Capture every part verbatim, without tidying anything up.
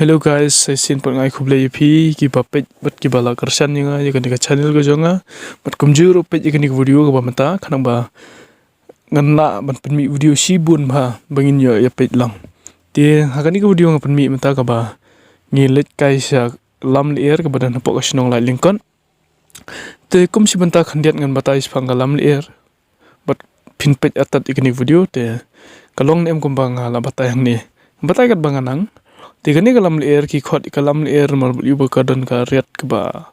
Hello guys, sa shisien pat nga ai khublei ïa phi kiba peit bad kiba la kyrshan ïa nga ïa kane ka channel ka jong nga. Bad kumjuh ruh peit ïa kane ka video kaba mynta, khnang ba ngan lah ban pynmih video shibun bha ba ngin ïoh ïa peit lang. Te ha kane ka video nga pynmih mynta kaba ngi leit kai sha Lamlyer kaba don hapoh ka shnong Laitlyngkot. Te kum shi bynta khyndiat ngan batai shaphang ka Lamlyer. Bad phin peit artat ïa kane ka video te ka long ne em kumba nga la batai hangne. Batai katba nga nang. Te kane ka Lamlyer ki khot ïa ka Lamlyer namar ba ka don ka riat kaba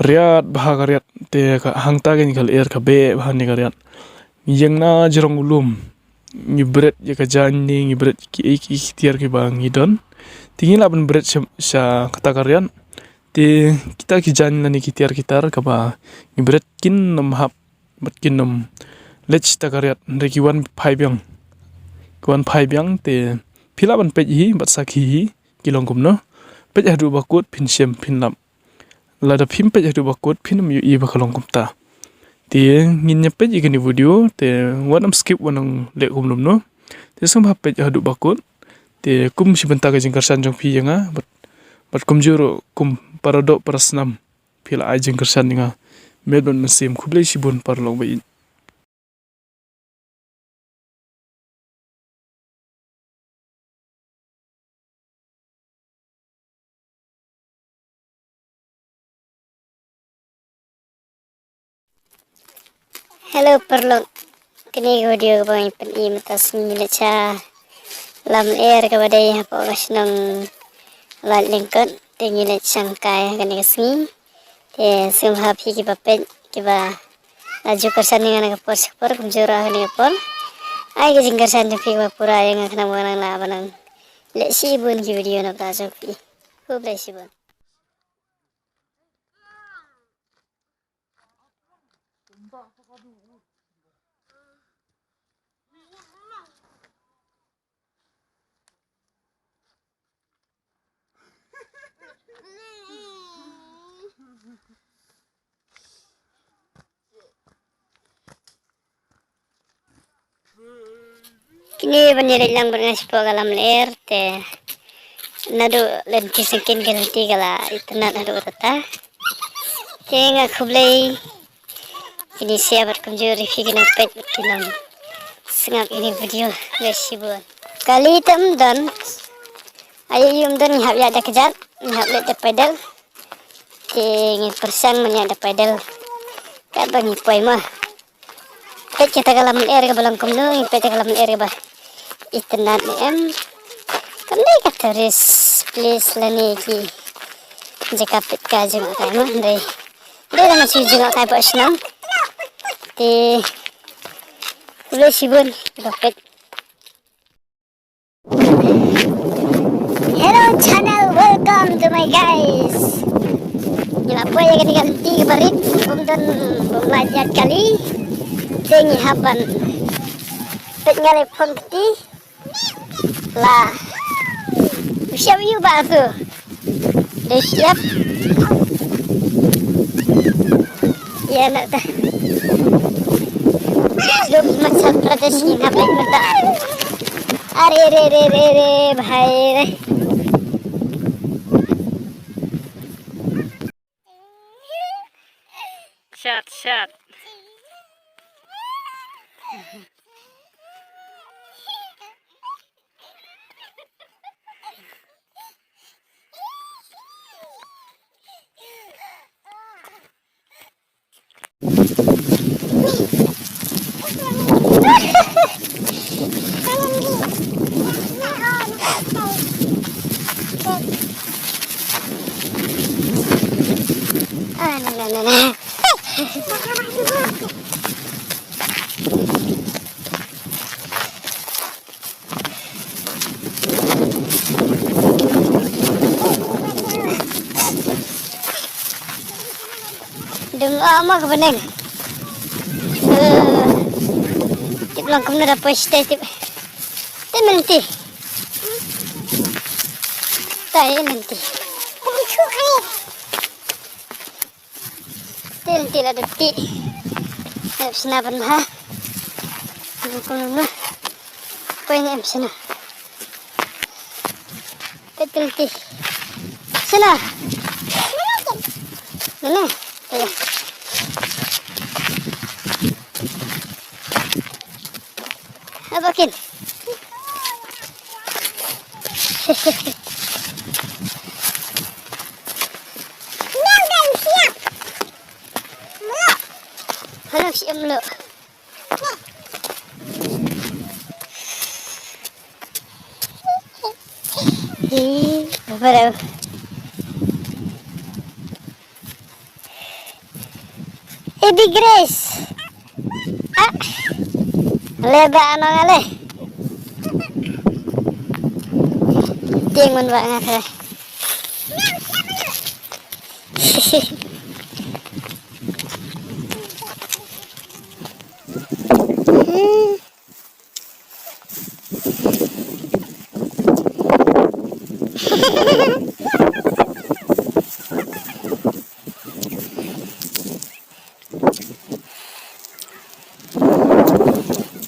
riat bha ka riat te ka hangta kane ka lyer ka beh bha ne ka riat. Ngi ïeng na jrong u lum. Ngi bret ïa ka jaiñ ne ngi bret ki, ki, ki tiar kiba ngi don. Te ngi lah ban bret sha, sha kata ka riat. Te kita ki jaiñ lane ki tiar ki tar kaba ngi bret kin nym hap bad kin nym leit sha ka riat hynrei ki wan phai biang. Ki wan phai biang te phi lah ban peit hi bad sakhi hi ki long kumno. Peit haduh ba kut phin shem phin lap. Lada phim peit haduh ba kut phin nym ïohi ba ka long kumta. Te ngin ïa peit ïa kane ka video te wat nym skip wat nym leh kumno kumno. Te sngewbha peit haduh ba kut. Te kum shi bynta ka jingkyrshan jong phi ïa nga bad, bad kumjuh ruh kum para doh para snam phi la ai jingkyrshan ïa nga. Met bad mynsiem khublei shibun paralok ba ïeit. Hello paralok. Kane ka video kaba ngi pyni mynta sngi ngi leit sha Lamlyer kaba dei hapoh ka shnong Laitlyngkot. Te ngi leit shang kai ha kane ka sngi. Te sngewbha phi kiba peit kiba la ju kyrshan ïa nga na ka por sha ka por kumjuh ruh ha kane ka por. Ai ka jingkyrshan jong phi kaba pura ïa nga khnang ba ngan lah ban nang leh shibun ki video na bynta jong phi. Khublei shibun. Kine ban ïaleit lang bad nga shapoh ka Lamlyer te naduh lynti syngkien ka lynti ka la itynnad haduh katta. Te nga khublei kine sha bad kumjuh ruh ïa phi ki nongpeit bad ki nongsngap ïa kine ki video. Khublei shibun. Kali te ym don. Aïu aïu ym don, ngi hap ïaid da kjat, ngi hap leit da paidel. Te ngin pyrshang ban ïaid da paidel katba ngi poi mo. Peit kata ka Lamlyer kaba long kumno, ngi peit kata ka Lamlyer kaba itynnad ne em. Kam dei ka tourist place lane ki jaka peit ka jngohkai mo, hynrei dei tang shu jngohkai hapoh shnong. Te khublei shibun kiba peit. Hello channel, welcome to my guys. Ngi la poi ïa kane ka lynti kaba rit, bym don, bym lah ïaid kali. Te ngi hap ban peit ngi leit phong kti. La. U shem ïa u bah tu. Dei siap. Ïa na ta. Dum Himachal Pradesh ngi hap leit mynta. Are re re re re bhai re. Shat shat. Ah, na, na, na, na. Dum ah ma ka bneng. Eh, tip lang kumno da poi stai tip. Te menti. Tai menti. Te menti la dep ti. Ep sna ban bha. Kumno. Poi ne em sna. Te Tilti. Sila. Mana? Ayo. Apa kin? Halo, siap dulu. Ih, apa dah? Eddie Grace. Ah. Le ba ano nga le. Tieng man ba nga le.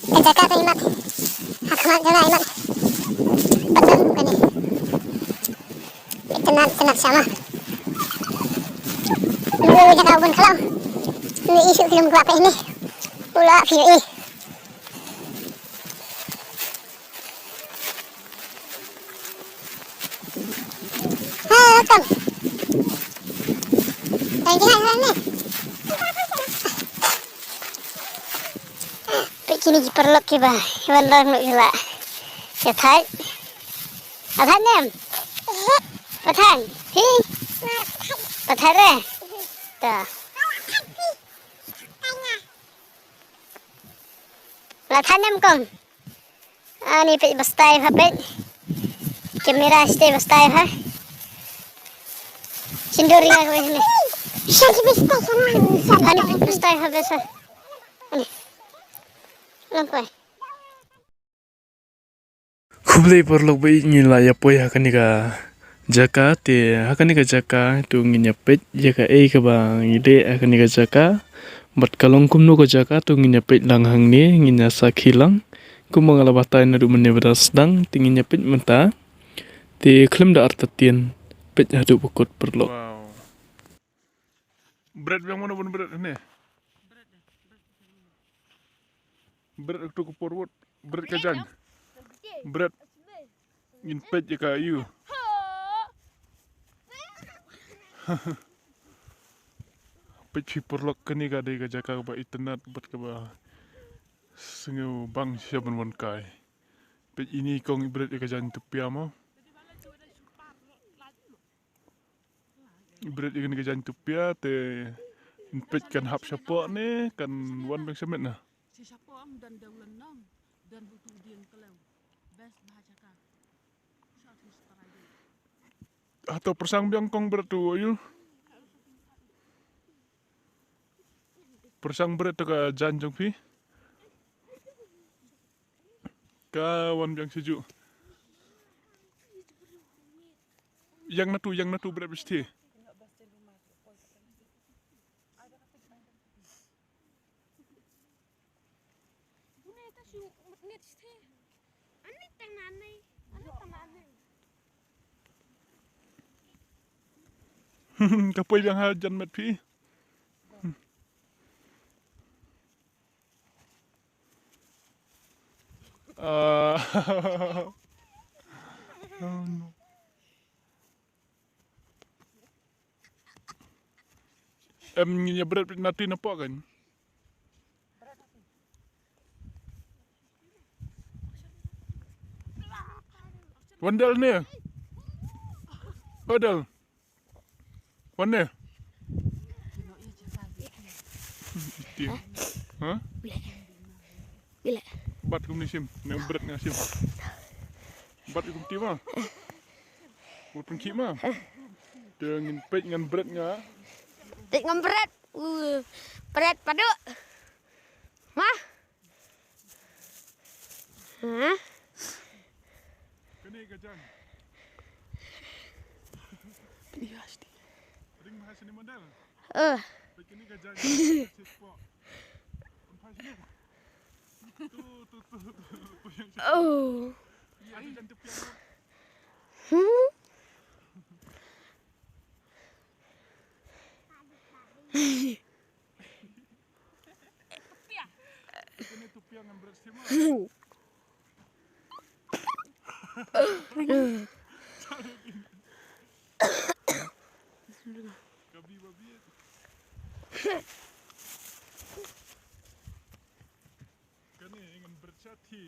Ka jaka ka imat. Ha khmat jaka imat. Pateng kane. Tenat, tenat sama. Lu jaka bun khalam. Ni isu film gua apa ini? Pula view ih. Ha, welcome. Thank you, thank you. Peit kine ki paralok kiba wan lang noh ila. Ka thait. Ka thait nem? Ka thait. Hi. Ka thait re. Ta. La thait nem kong. Ani peit ba style ha peit. Camera style ba style ha. Sindur ringa ko ini. Ani peit ba style ha besa. Ani. Lang koi. Khublei paralok ba ïeit, ngi la ïa poi ha kane ka jaka, te ha kane ka jaka to ngin ïa peit ïa kaei kaba ngi leh ha kane ka jaka. Bad ka long kumno ka jaka to ngin ïa peit lang hangne, ngin ïa sakhi lang. Kumba nga la batai naduh mynne ba da sdang, te ngin ïa peit mynta. Te khlem da artatien, peit haduh ba kut paralok. Wow. Bret biang mano ban bret ne? Bret ek tu ko porwot, bret ka jang. Bret. Ngin peit ïa ka ïu. Peit phi paralok, kane ka dei ka jaka kaba itynnad bad kaba sngew bang sha ban wan kai. Peit ine i kong i bret ïa ka jaiñ tupia mo. I bret ïa kane ka jaiñ tupia te peit kan hap shapoh ne kan wan biang shamet na. Shi shapoh ong don dewla nong, don butu dieng kalew. Best bha jaka. Shot his try. Hato pyrshang biang kong bret tu ïu. Pyrshang bret tu ka jaiñ jong phi. Ka wan biang sha ju. Ïang natu, ïang natu bret bishti. Ka poi biang ha jan met phi. Ah. Oh, no. Em, ngin ïa bret na ti na pok kan. Wandel ne. Wandel. Wan ne? Tim. Ha? Bila. Bat kum ni sim, ne bret nga sim. Bat kum tim ah. Kum tim ah. Te ngin peit ngan bret nga. Peit ngan bret. Uh, bret padu. Mah. Hah? Kane ka jan. Pynïaid. Ring mahasini mandal. Eh. Kane ka jan. Tu, tu, tu, tu, tu. Oh. Iya, tu jan tu piang. Hmm? Kane ngan bret sha thi.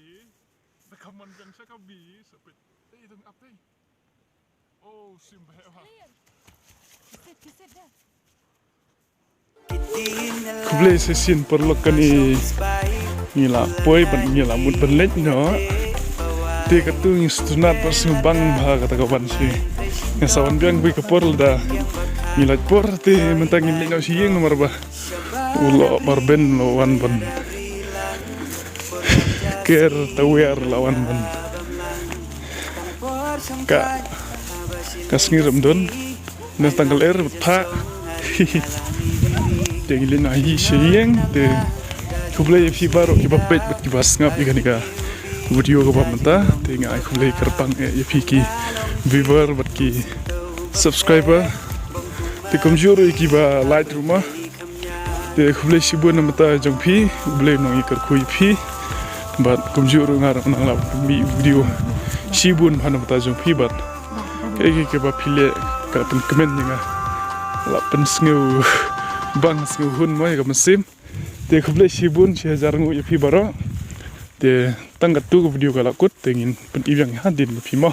Da ka mon biang sha ka bi sa peit. Ei dang ap ei. Oh, sim ba ha. Kisit, kisit dah. Khublei shisien paralok, kane ngi la poi ban, ngi la mut ban leit noh. Te katto ngi sngewtynnat bad sngewbang bha kata ka wan shi. Nga sa wan biang bad ka por lada ngi lait por te mynta ngin leit noh sha ïing namar ba u Loh Marben u la wan ban ker tawiar, u la wan ban ka, ka sngi rem don. Ngan tang ka lyer bad pha. Te ngi leit noh hi sha ïing te. Khublei ïa phi baroh kiba peit bad kiba sngap ïa kane ka video kaba mynta. Te nga ai khublei kyrpang eh ïa phi ki viewer bad ki subscriber. Te kumjuh ruh ïa kiba like ruh ma. Te khublei shibun na bynta jong phi, U Blei un nang ïa kyrkhu ïa phi. Bad kumjuh ruh nga ruh nang lap mih video shibun bha na bynta jong phi bad kaei kaei kaba phi leh ka la pynkmen ïa nga. La pynsngew bang sngewhun mo ïa ka mynsiem. Te khublei shibun, shi hajar nguh ïa phi baroh. Te tang katto ka video ka la kut, te ngin pyni biang hadien ma phi mo.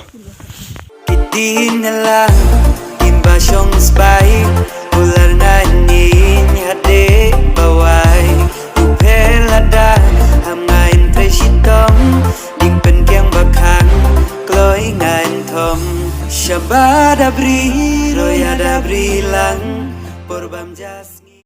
Ki dien ïalam, kin ba shong spah, u lar nga ïing hadien ba wai. U pher lada, ham nga ïeng trei shitom, ding pynkiang ba khang, kloi nga ïeng thom. Shabada bri, roya da bri lang, por bam jas.